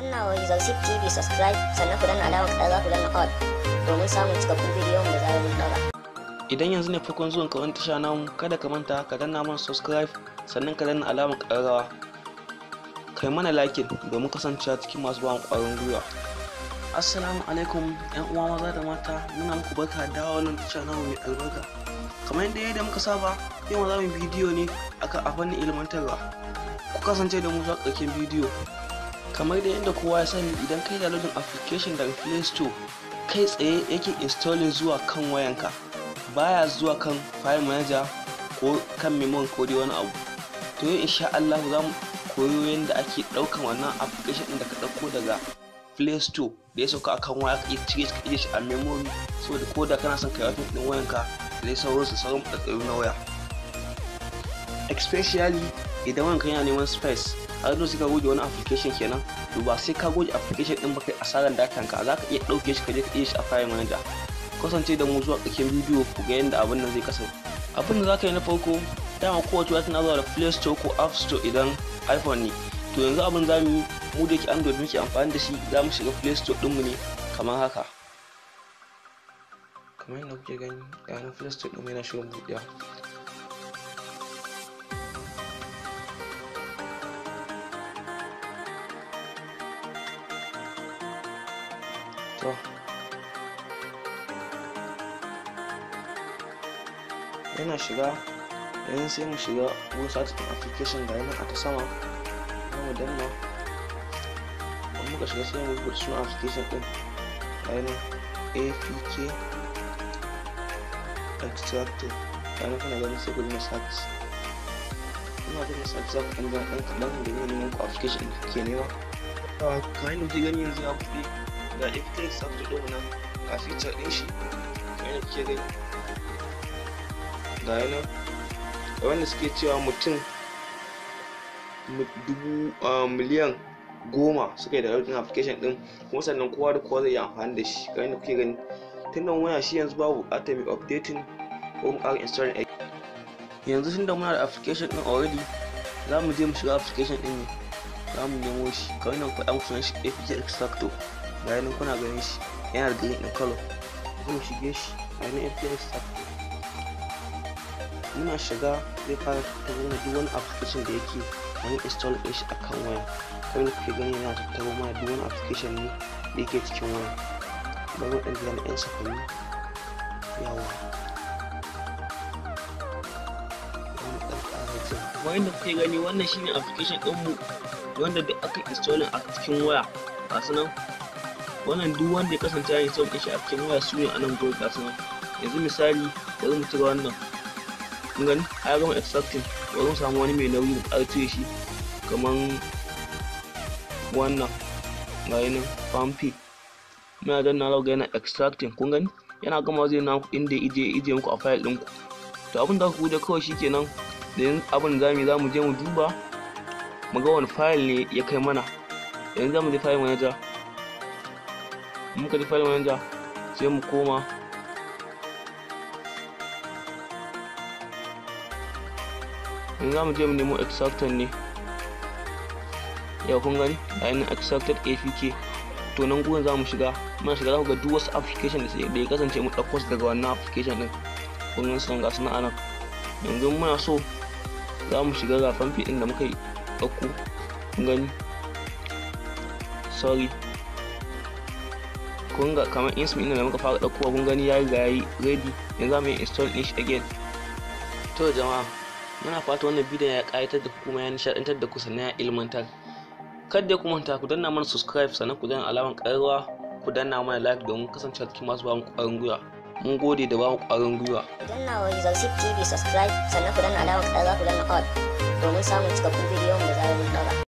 Danna wa Yusuf TV subscribe, sannan ku danna alamar ƙararrawa, ku danna all domin samun cikakkun bidiyon da zarar mun ɗaura. Idan yanzu ne farkon zuwan ka wani tasha namu, kada ka manta ka danna mana subscribe, sannan ka danna alamar ƙararrawa. Kai mana liking domin kasancewa cikin masu ba mu ƙwarin gwiwa. Assalamu alaikum yan uwa maza da mata, muna muku barka da dawowa wannan tasha namu mai albarka. Kamar yadda muka saba, yau za mu bidiyo ne akan a fannin ilmantarwa. Ku kasance da mu zuwa ƙarshen bidiyo. Kamar da yadda kowa ya sani, idan kai downloading application daga Play Store, kai tsaye yake installing zuwa kan wayanka, baya zuwa kan file manager ko kan memory ko dai wani abu. To yau insha Allah za mu koyo yadda ake ɗaukan wannan application ɗin da ka ɗauko daga Play Store da ya sauka akan waya, ka iya cire shi ka iya shi a memory, saboda ko da kana son kai wiping ɗin wayanka da dai sauransu, sauran matsatsalu na waya. Especially idan wayanka yana neman space, har zo sai ka goge wani application kenan, to ba sai ka goge application din ba kai asaran datan ka, za ka iya ɗauke shi ka je ka iya shi a file manager. Kasance da mu zuwa ƙarshen bidiyo ku ga yadda abin nan zai kasance. Abin da za ka yi na farko, dama kowace waya tana zuwa da Play Store ko App Store idan iPhone ne. To yanzu abin za mu yi, mu da yake Android muke amfani da shi, za mu shiga Play Store ɗinmu ne kamar haka. Kamar yadda kuke gani, ga nan Play Store ɗinmu yana shirin buɗewa. To yana shiga yanzu, sai mu shiga wurin search ɗin application, ga nan a ta sama, za mu danna. In muka shiga, sai mu rubuta sunan application ɗin, ga nan APK extractor, ga nan kuna gani, sai ku danna search. Kuna danna search, za ku ɗan jira ɗan kaɗan domin neman ku application ɗin da kuke nema. Kamar yadda kuke gani, yanzu ya buɗe, ga APK extractor ɗin nan, ga feature ɗin shi kamar yadda kuke gani, ga nan wanda suke cewa mutum 10,000,000 suka yi downloading application ɗin, kuma sannan kowa da kowa zai yi amfani da shi kamar yadda kuke gani. Tunda muna shi yanzu, babu buƙatar mu updating ko mu ƙara installing. Yanzu tunda muna da application ɗin already, za mu je mu shiga application ɗin ne, za mu nemo shi kamar yadda faɗa muku sunan shi, APK extractor, ga nan kuna ganin shi, yana da green ɗin color. Sai mu shige shi, ga nan APK extractor. Muna shiga, zai fara tattaro mana duk wani application da yake wani install ɗin shi akan waya. Kamar yadda kuke gani, yana tattaro mana duk wani application ne da yake cikin waya. Bari mu ɗan jira na 'yan sakwanni. Yawwa, bari mu ɗan ƙara jira. Kamar yadda kuke gani, wannan shine application ɗinmu wanda duk aka installing a cikin waya, ga su nan. Wannan duk wanda ya kasance ya install ɗin shi a cikin waya, su ne a nan gurin, ga su nan. Yanzu misali, bari mu cire wannan. Kun gani, ya gama extracting. Bari mu samu wani mai nauyi mu ƙara cire shi, kaman wannan, ga nan PalmPay. Muna danna, za ku ga yana extracting. Kun gani, yana gama zai nuna muku inda ya ije muku a file ɗinku. To abin da ku da kawai shikenan. Da yanzu abin da zamu yi, zamu je mu duba mu ga wani file ne ya kai mana. Yanzu zamu je file manager. Muka je file manager, sai mu koma. Yanzu zamu je mu nemo extractor ne. Yau kun gani, ga nan extracted APK. To nan gurin zamu shiga. Muna shiga, za ku ga duk wasu application da ya kasance mu ɗauko su daga wannan application ɗin. Kun gan su nan, ga su nan a nan. Yanzu muna so za mu shiga, ga PalmPay ɗin da muka yi ɗauko. Kun gani, sorry, kun ga kamar insmi ɗin da muka fara ɗaukowa, kun gani ya riga ya yi ready. Yanzu za mu yi install ɗin shi again. To jama'a, muna fata wannan bidiyon ya ƙayatar da ku kuma ya nishaɗantar da ku, sannan ya ilmantar. Kada ku manta ku danna mana subscribe, sannan ku danna alamar ƙararrawa, ku danna mana like domin kasancewa cikin masu ba mu ƙwarin gwiwa. Mun gode da ba mu ƙwarin gwiwa. Ku danna wa Yusuf TV subscribe, sannan ku danna alamar ƙararrawa, ku danna all domin samun cikakkun bidiyon da zarar mun ɗaura.